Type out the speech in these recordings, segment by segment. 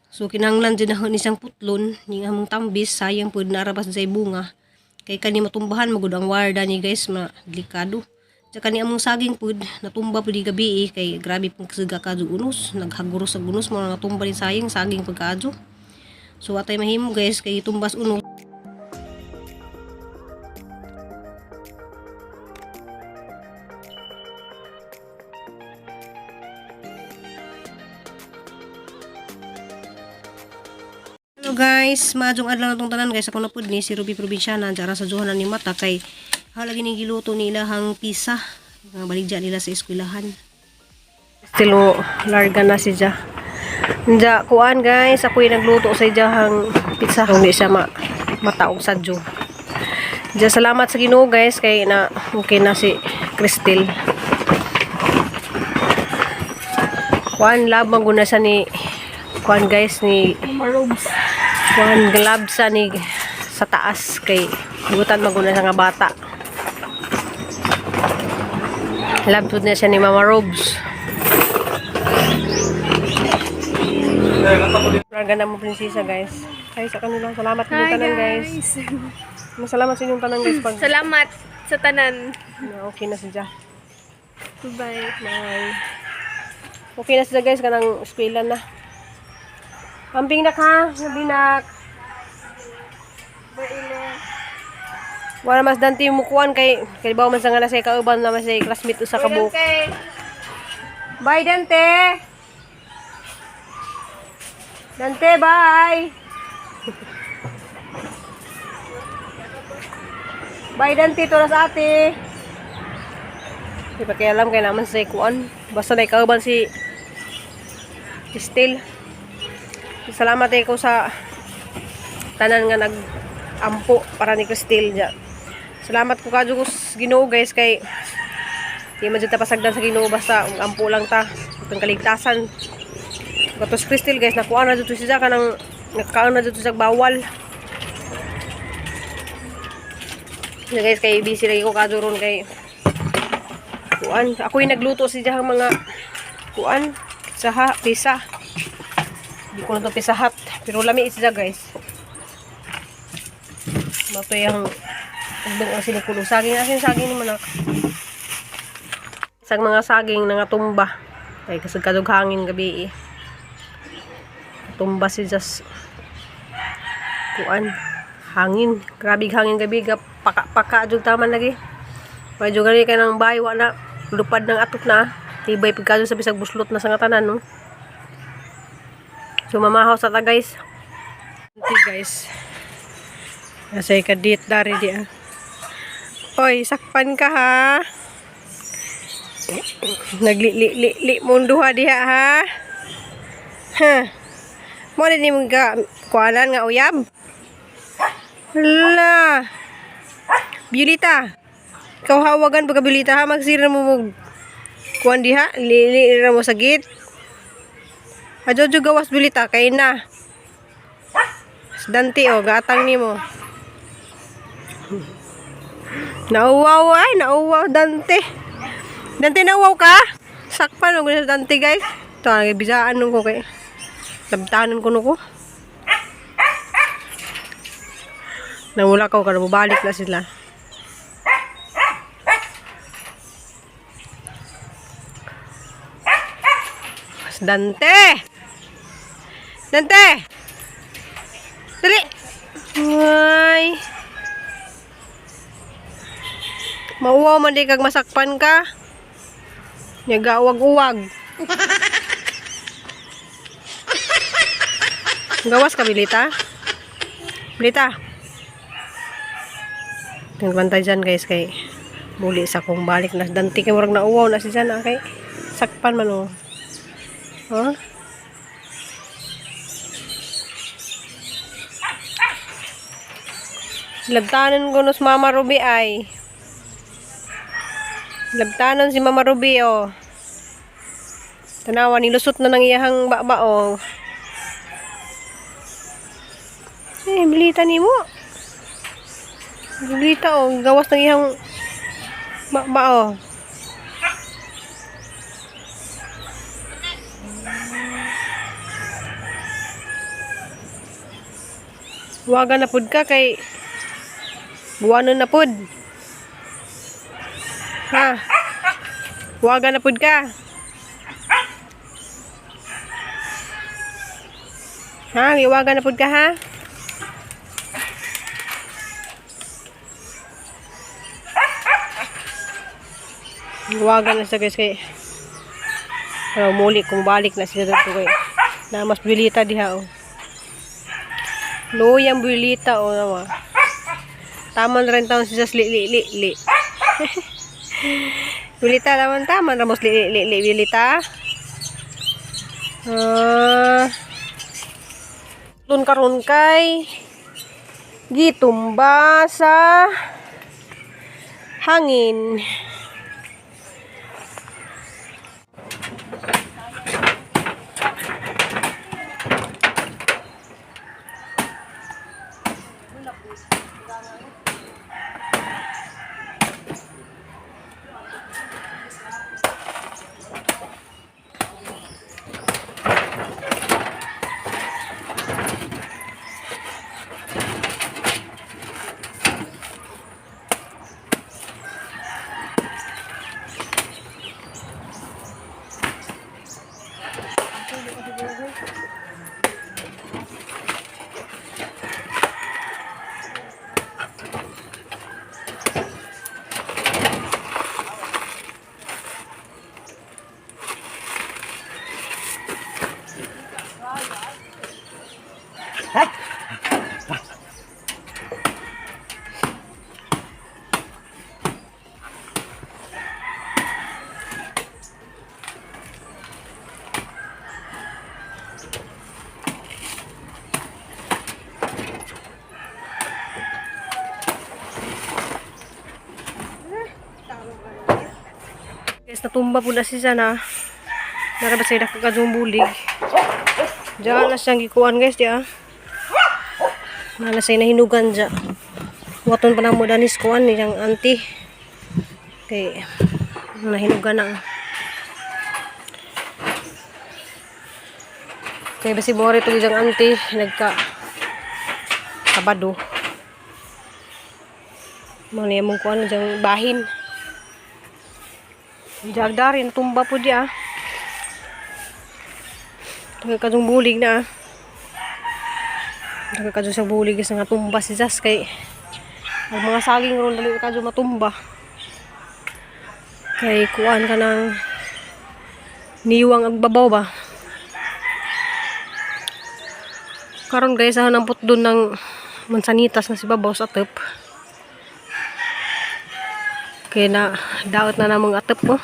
So kinahanglan jud na ni siyang putlon ning among tambis, sayang pud narabas sa bunga. Kay kani matumbahan magud ang warda ni guys, ma delikado. Tsaka ni among saging pud natumba pud di gabi eh, kay grabe pong kasiga kadyo unos, naghaguros sa unos mo natumba ni sayang saging pagkaadyo. So atay mahimo guys kay tumbas unos. Hello guys, maadjong adlaw natong tanan guys. Ako na pud ni si Ruby Probinsyana dara sa Johanan ni Mata kay halagi ni giluto nila hang pisa nga baligya nila sa eskwelahan. Stilo larga na si Ja. Ja kuan guys, ako yung nagluto sa ijahang pizza. Hindi siya mataog sa Jo. Ja, salamat sa Ginoo guys kay na okay na si Cristel. Kuan love man guna siya ni kuan guys ni Marobs. kuan glab sa ni sa taas kay butan maguna siya nga bata. Love pud na siya ni Mama Robes. Larga na mo prinsesa guys. Ay sa kanila. Salamat sa inyong Hi tanan guys. guys. Masalamat sa inyong tanan guys pag Salamat sa tanan. na okay na siya. Bye. Bye. Okay na siya guys kanang eskwela na. Amping nak ha, binak. Wala mas danti mo kuan kay kay bawo man sa nga na sa kauban na mas sa classmate usa ka buok. Bye Dante. Dante, bye. Bye Dante, turas ate. Di pa kaya alam kay naman sa kuan. Basta na kauban si Still. Salamat eh ko sa tanan nga nag-ampo para ni Cristel ja. Salamat ko kadyo ko sa Ginoo guys kay di man jud ta pasagdan sa Ginoo basta ang ampo lang ta itong kaligtasan. Katos Cristel guys nakuha na jud to siya kanang nagkaon na jud to siya bawal. Ya guys kay busy lagi ko kadyo ron kay kuan. Ako yung nagluto siya ang mga kuan saha pisa. Di ko na to pisahat pero lami siya guys. Mato yung ugdong ang sinukulo. Saging asin saging naman nak. Sa mga saging nangatumba. Kay kasag kadog hangin gabi eh. Tumba si Jas. Kuan. Hangin. Grabe hangin gabi. Paka-paka jud taman lagi. Medyo gani kay nang bahay wa na lupad ng atok na. Tibay pagkado sa bisag buslot na sa nga tanan no. So mamahaw sa ta guys. Okay guys. Nasa kadit dari di ah. Oy, sakpan ka ha. Nagli-li-li-li mong duha diha ha. Ha. Mo ni mong ka kuanan nga uyab. Hala. Violeta. Ikaw hawagan pagka Violeta ha magsira mo mo kuan diha, lili ra mo sa gate. Ajojo gawas Violeta kay na. Dante oh, gatang nimo. Nauwaw ay, nauwaw Dante. Dante nauwaw ka? Sakpan og sa Dante guys. Ito ang bisaan nung ko kay. Labtanon ko ko. Nawala ko kada balik na sila. Dante! Dante! Dali! Ay! Mauwaw man di kag masakpan ka. Nagawag-uwag. Gawas ka, Bilita? Bilita. Nagbantay dyan guys kay muli sa kong balik na dante kay murag nauwaw na si dyan ah, kay sakpan man oh. Huh? Labtanan ko nos Mama Ruby ay. Labtanan si Mama Ruby oh. Tanawa nilusot na ng iyahang baba oh. Eh, bilita nimo. Bilita oh, gawas ng iyang baba oh. Waga na pud ka kay buwanon na pud. Ha? Waga na pud ka. Ha, giwaga na pud ka, ha? Giwaga na siya, guys, kay pero muli kung balik na sila dito kay na mas bilita diha, oh. Luyang bulita, oh, nawa. Tama na rin taon si Jas li li li li. Bulita naman tama ramos li li li bulita. Ah. Tun karon kay gitumba sa hangin. Guys, natumba po na siya na. Narabas sa nakakadung bulig. Diyan na siyang gikuan, guys, diya. Nala siya nahinugan diya. Waton pa na mo danis kuan niyang auntie. Kay nahinugan na. Kay basi more to diyang auntie nagka Sabado. Mga niya mong kuan diyang bahin. Jagdari, natumba po diya. Tagal ka bulig na, ah. Tagal ka sa bulig sa nga tumba si Jas kay ang mga saging ron dali ka matumba. Kay kuan ka ng niwang agbabaw ba. Karon, guys, ah, nampot doon ng mansanitas na si babaw sa atep. Kaya na daot na namang atep oh.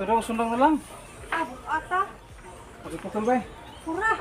Pero sundang na lang. Ah, ata. Pakiputol ba eh? Pura.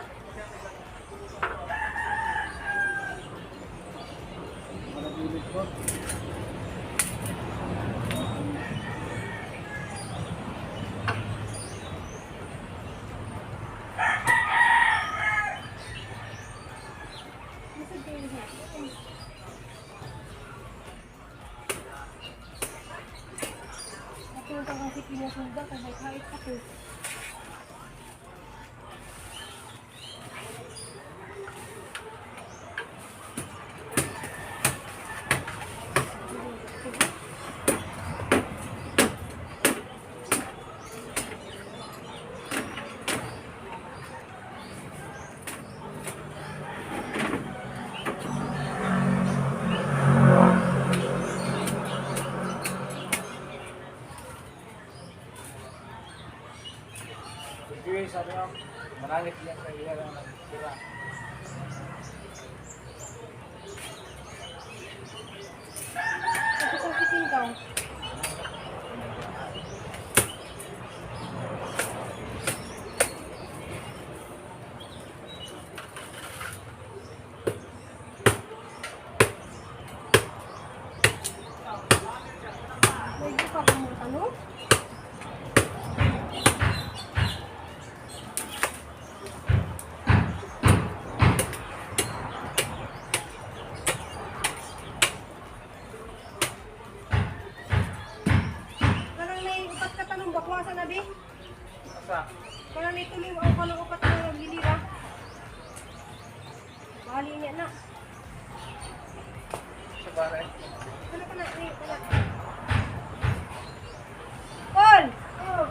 Sige, sabi ko, marangit yan sa iya lang sira. Parang may upat ka. asa na bi? Asa? Kana nito ni ako kanang upat na gilira. Bali niya na. Sa bare. Kana kana ni kana. Paul! Oh.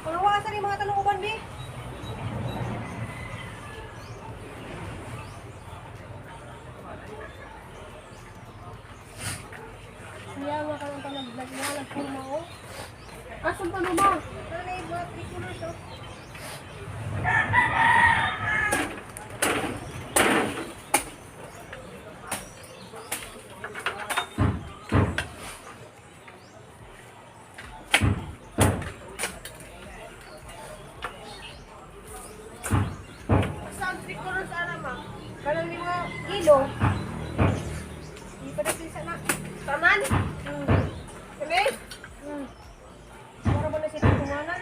Panawa asa ni mga tanong uban bi? Siya nga kanang panag-vlog mo, nagpurma oh. Asan pa na ba? Kana na yung mga tricolors oh. Saan tricolors ara ma? Kanang ni mga kilo. Di pa na sa na. Tanan? Kani? Para ba na siya tumanan?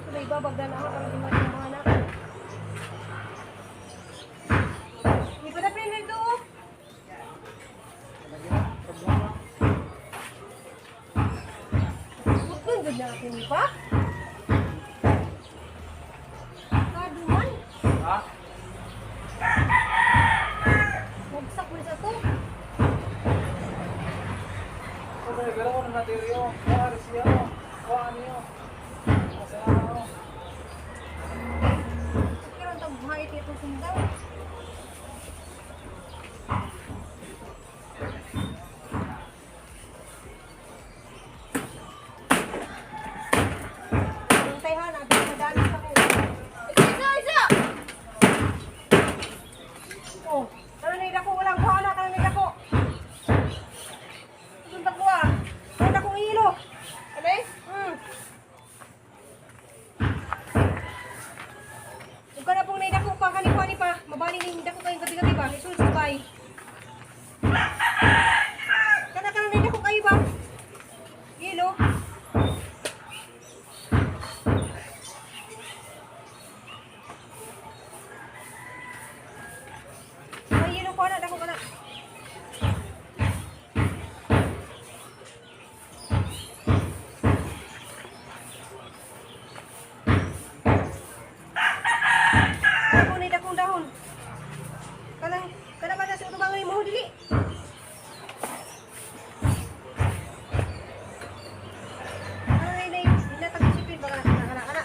So, may babagda na ako para di matumana. Di pa na pinag do. Bukod gud na ako ni pa. Kaduman. Ha? Wagsak mo sa to. Ito ba, pero ko na natin Kuha rin siya. Kuha niyo. Asa ano? Pero ang tabuhay ito sundang. Antay ha, nabi madali pa ko. Isa, isa! Oh, kana na dako walang kuha na kana na dako. Sundag ko ah. Kana akong ilo. Kani? Ug kana pong naidako pa kani kuha ni pa. Mabali ning dako kayong gabi-gabi ba? Isul sa bay. Kana kana naidako kayo ba? Ilo. Ay, ilo ko na dako kana. Dako ni dakong dahon. Kanang kana ba na sa utubangan mo dili? Kana nay nay hinatag-isipin ba kana kana kana kana.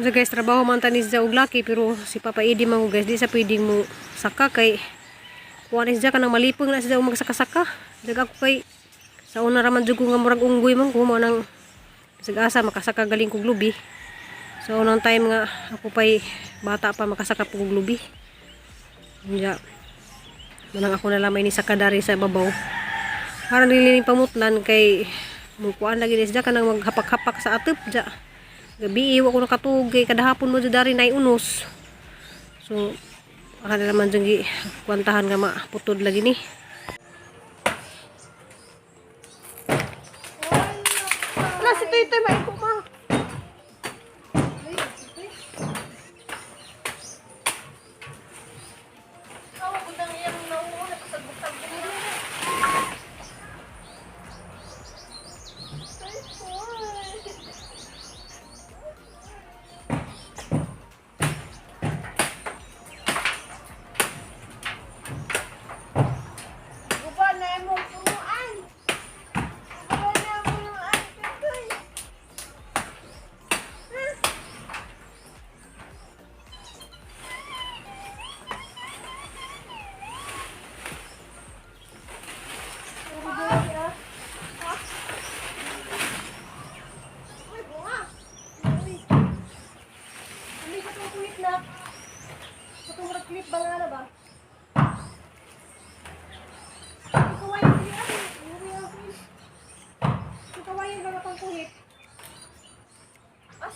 So guys, trabaho man tanis sa og laki pero si Papa Edi man ko, guys, di sa pwedeng mo saka kay kuan is kanang malipong na siya og magsaka-saka. Dag ako kay sa una ra man jud ko nga murag unggoy man ko mo nang bisag asa makasaka galing kog lubi. So unang time nga ako pay bata pa makasaka po kog lubi. Unya. Manang ako na lamay ni saka dari sa babaw. Parang nilining pamutlan kay mukuan lagi ni siya kanang maghapak-hapak sa atop ja. Gabi iwa ko nakatug kay kada hapon mo jud dari nay unos. So akala naman jud gi kwantahan nga maputod lagi ni. Wala si Toy Toy, maiko ma. Guba na imong punuan. Guba na imong punuan, Toy Toy.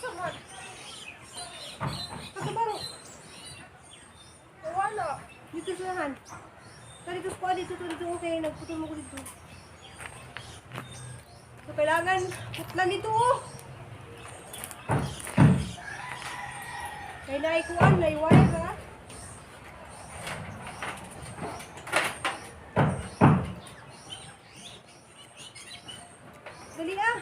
Asa man? Sa baro. Wala. Dito sa han. Dito sa dito dito dito okay, nagputol mo ko dito. So kailangan putlan dito oh. Kay naikuan, naiwire ha. Dali ah.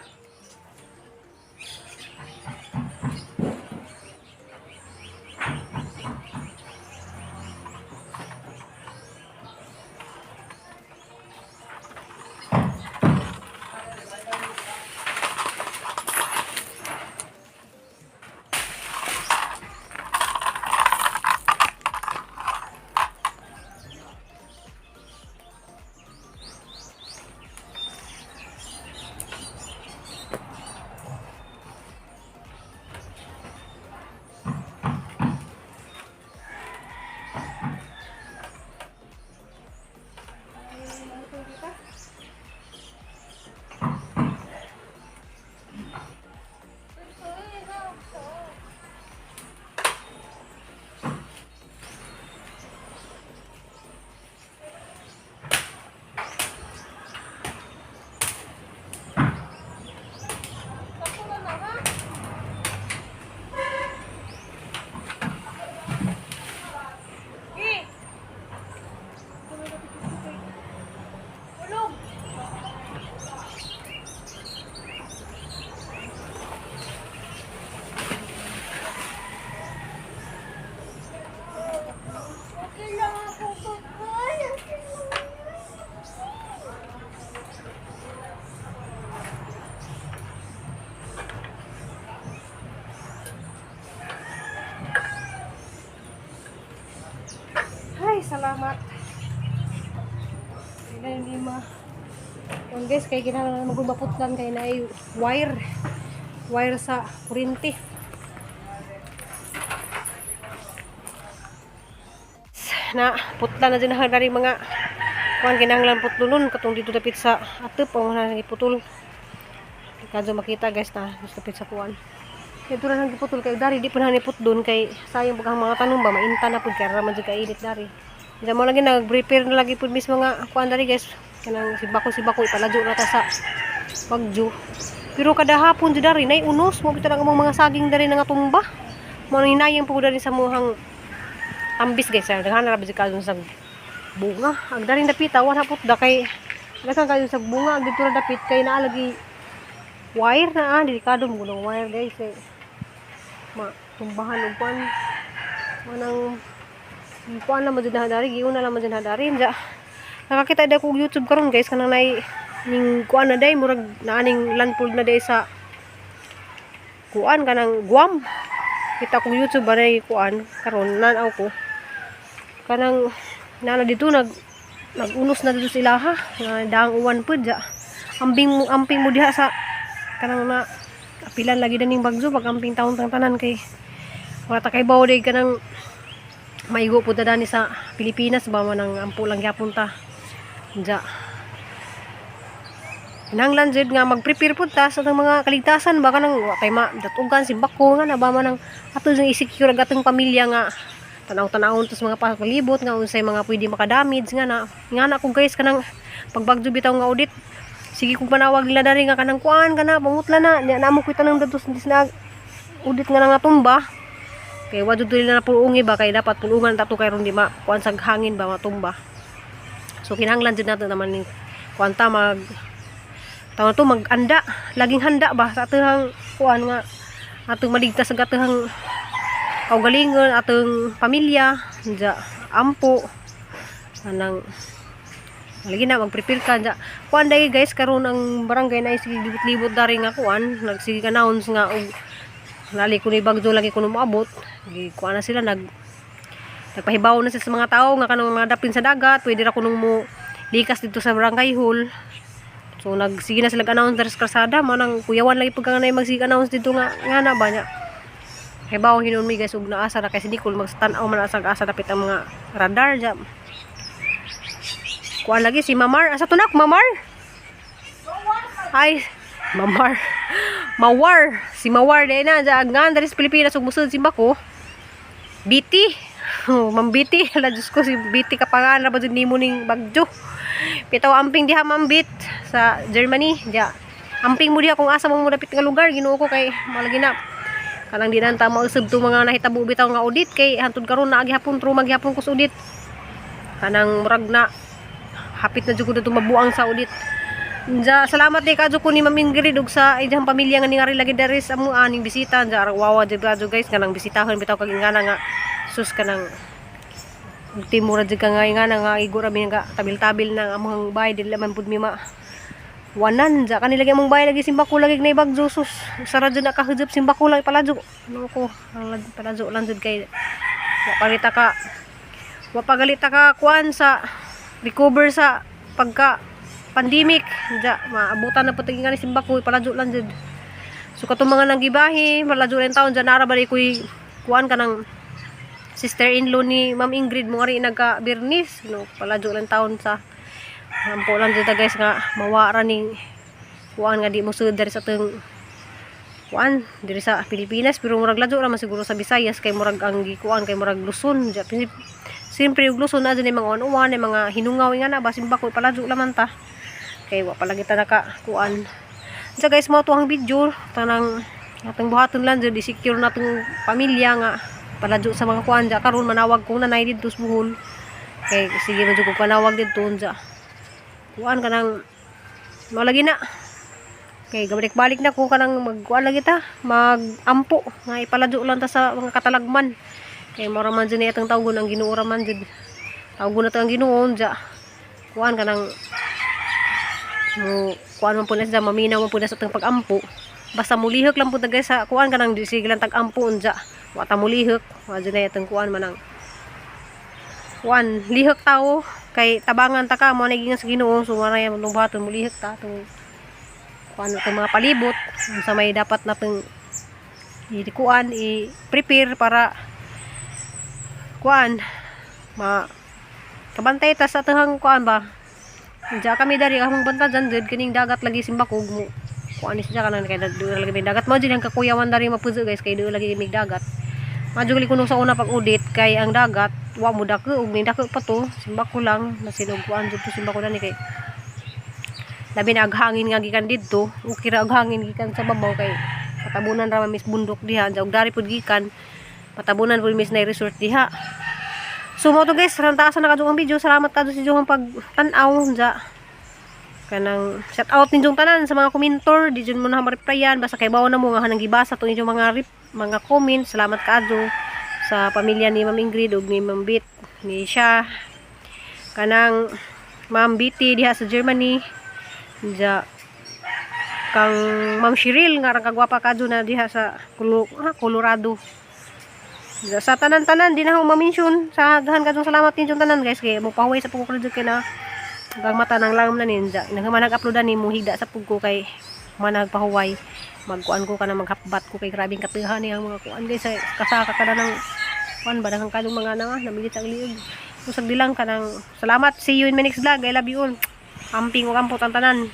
Sakto na na, ha? Eh! Ulog! Okay lang ako, Papa. Ay, salamat. Hindi na hindi ma... Yan guys, kay kinahanglan na magpaputlan kay na ay wire. Wire sa kuryente. Na, putlan na din na rin mga kuan kinahanglan putlulon katong dito dapit sa atop ang na giputol. Kadto makita guys na dapit sa kuan. Kay dura nang giputol kay dari di pa na niput doon kay sayang pag ang mga tanom ba mainta na pud kay ra man jud kainit dari. Diyan mo lagi nag-prepare na lagi pud mismo nga kuan dari guys. Kanang sibako ipaladyo na ta sa bagyo. Pero kada hapon jud dari nay unos mo bitaw ang among mga saging dari nga tumba. Mo nang hinayang pud dari sa muhang tambis guys. Daghan ra jud karon sa bunga. Ang dari dapita wala pud da kay daghan kayo sa bunga ang dito ra dapit kay naa lagi wire na ah delikado mo ng wire guys eh matumbahan og kuan manang kuan lang man jud na dari giuna lang man jud na dari ja nakakita daw ko og YouTube karon guys kanang nay ning kuan na day murag naaning landfall na day sa kuan kanang Guam. Kita kong YouTube ba kuan karon nanaw ko kanang nana dito nagunos na dito sila ha nga daang uwan pud ja amping mo diha sa kanang na apilan lagi na ning bagyo pag amping taon tang tanan kay wala ta kay bawo day kanang maigo pud ta dani sa Pilipinas ba man ang ampo lang gyapon ta ja kinahanglan jud nga mag-prepare pud ta sa atong mga kaligtasan ba kanang wa tay ma datugan si bako nga na ba man ang ato jung i-secure ang atong pamilya nga tanaw-tanawon tas mga palibot nga unsay mga pwede makadamage nga na ko guys kanang pagbagyo bitaw nga audit sige kung panawag nila dari nga kanang kuan kana pangutla na niya namo ko tanang datos dis na audit nga nga tumba kay wa jud nila na pulungi ba kay dapat pulungan tato kay ron di ma kuan sa hangin ba matumba. So kinahanglan jud nato naman ning kuan ta mag tawag to maganda laging handa ba sa atong kuan nga atong maligtas sa atong kaugalingon atong pamilya ja ampo anang lagi na magprepare ka ja kuan dai guys karon ang barangay na sige libot-libot dari nga kuan nagsige announce nga og lali kuno bagyo lagi kuno moabot gi kuan na sila nagpahibaw na sila sa mga tao nga kanang mga dapin sa dagat pwede ra kunong mo likas dito sa barangay hall. So nagsige na sila announce diri sa kalsada mo nang kuyawan lagi pagka nga magsige announce dito nga nga na ba niya. Hibaw hinuon mi guys ug naasa ra kay si Nicole magtan-aw man asa asa dapit ang mga radar ja. Kuan lagi si Mamar, asa tunak Mamar? Ay, Mamar. Mawar. Si Mawar din na. Diyan, nga, dali sa Pilipinas, ug musud simbako. Biti. Oh, Ma'am Biti. Ala, Diyos ko, si Biti kapangan na ba dyan nimo ning bagyo. Pitaw amping diha, Ma'am Bit, sa Germany. Diya. Amping mo diha kung asa mo dapit nga lugar. Ginoo ko kay malagi na. Kanang di na ta mausab to mga nahitabo bitaw nga audit kay hantud karon naa gihapon truma gihapon ko sa audit. Kanang murag na hapit na jud ko dito mabuang sa audit. Nja, salamat ni kadyo ko ni Ma'am Ingrid ug sa iyang pamilya nga ningari lagi diri sa amo aning bisita. Nja, wawa jud kadyo, guys, kanang bisitahon bitaw kag ingana nga sus kanang ultimo ra jud ka nga ingana nga igo ra mi nga tabil-tabil na ang among bahay, dili man pud mi ma wanan. Ja, kani lagi among bahay lagi simbako lagi na bagyo, sus, sara jud na kahujop simbako lang paladyo ano ko paladyo lang jud kay wa palita ka wa pagalita ka kuan sa recover sa pagka pandemic. Ja, maabutan na po tingin ni simbako, paladyo lang jud. So katong mga nanggibahi, maladyo rin taon dyan, nara ba ko'y kuan ka ng sister-in-law ni Ma'am Ingrid mo nga rin nagka Birnis, no, paladyo lang taon sa ampo lang dito, guys, nga mawara ning kuan nga di mo sud diri sa atong kuan diri sa Pilipinas, pero murag ladyo ra man siguro sa Visayas kay murag ang gikuan kay murag Luzon. Ja, siyempre yung Luzon na dyan yung mga on-one, yung mga hinungaw nga na basin bako, paladyo laman ta kay wa palagi ta naka kuan. So guys, mo to ang video tanang atong buhaton lang jud, i-secure na tong pamilya nga paladyo sa mga kuan. Ja, karon manawag ko nanay didto sa Bohol kay sige man jud ko panawag didto. Ja, kuan kanang malagi na kay gabalik-balik na ko kanang magkuan lagi ta magampo nga ipaladyo lang ta sa mga katalagman kay mora man jud ni atong tawgon ang Ginoo ra man jud, tawgon na to ang Ginoo. Ja, kuan kanang mo kuan man po na siya, maminaw man po na sa atong pagampo, basta mulihok lang po ta, guys, sa kuan kanang di sige lang tag-ampo. Unja, wa ta mulihok, wa jud na atong kuan man ang kuan, lihok tawo kay tabangan ta ka mo na giingon sa Ginoo. So wala yan buhaton, mulihok ta atong kuan atong mga palibot unsa may dapat natong i-kuan, i-prepare para kuan ma kabantay ta sa atong kuan ba. Diya kami dari among banta dyan jud kining dagat lagi simbakog mo kuan ni siya kanang kay doon lagi may dagat mo jud ang kakuyawan dari mapuzo, guys, kay doon lagi may dagat. Madyo gali kuno sa una pag audit kay ang dagat wa mo dako ug ning dako pa to simbako lang nasinog kuan jud to simbako na ni kay labi na ag hangin nga gikan didto, okay ra og hangin gikan sa babaw kay patabunan ra man mis bundok diha. Ug dari pud gikan patabunan pud mis na resort diha. So mo to, guys, rantaasan na kadto ang video. Salamat kadto sa inyong pagtan-aw. Ja, kanang shout out ninyong tanan sa mga komentor, di jud mo na ma-replyan basta kay bawo na mo nga hanang gibasa to inyong mga comment. Salamat kaadto sa pamilya ni Ma'am Ingrid ug ni Ma'am Bit ni siya kanang Ma'am Betty diha sa Germany. Ja, kang Ma'am Cheryl nga rang kagwapa kadto na diha sa Colorado. Ja, sa tanan-tanan di na ako ma-mention sa daghan kadtong salamat ninyong tanan, guys, kay mo pahuway sa pugko kay na hanggang mata nang langam na ninja nang nag-upload ni mo higda sa pugko kay managpahuway, magkuan ko kana, maghapbat ko kay grabing katihan ni ang mga kuan, guys, ay, kasaka ka na ng kuan ba, daghang kadong mga na namilit ang liog. Usag dilang kanang salamat. See you in my next vlog. I love you all. Amping ug ampo tanan.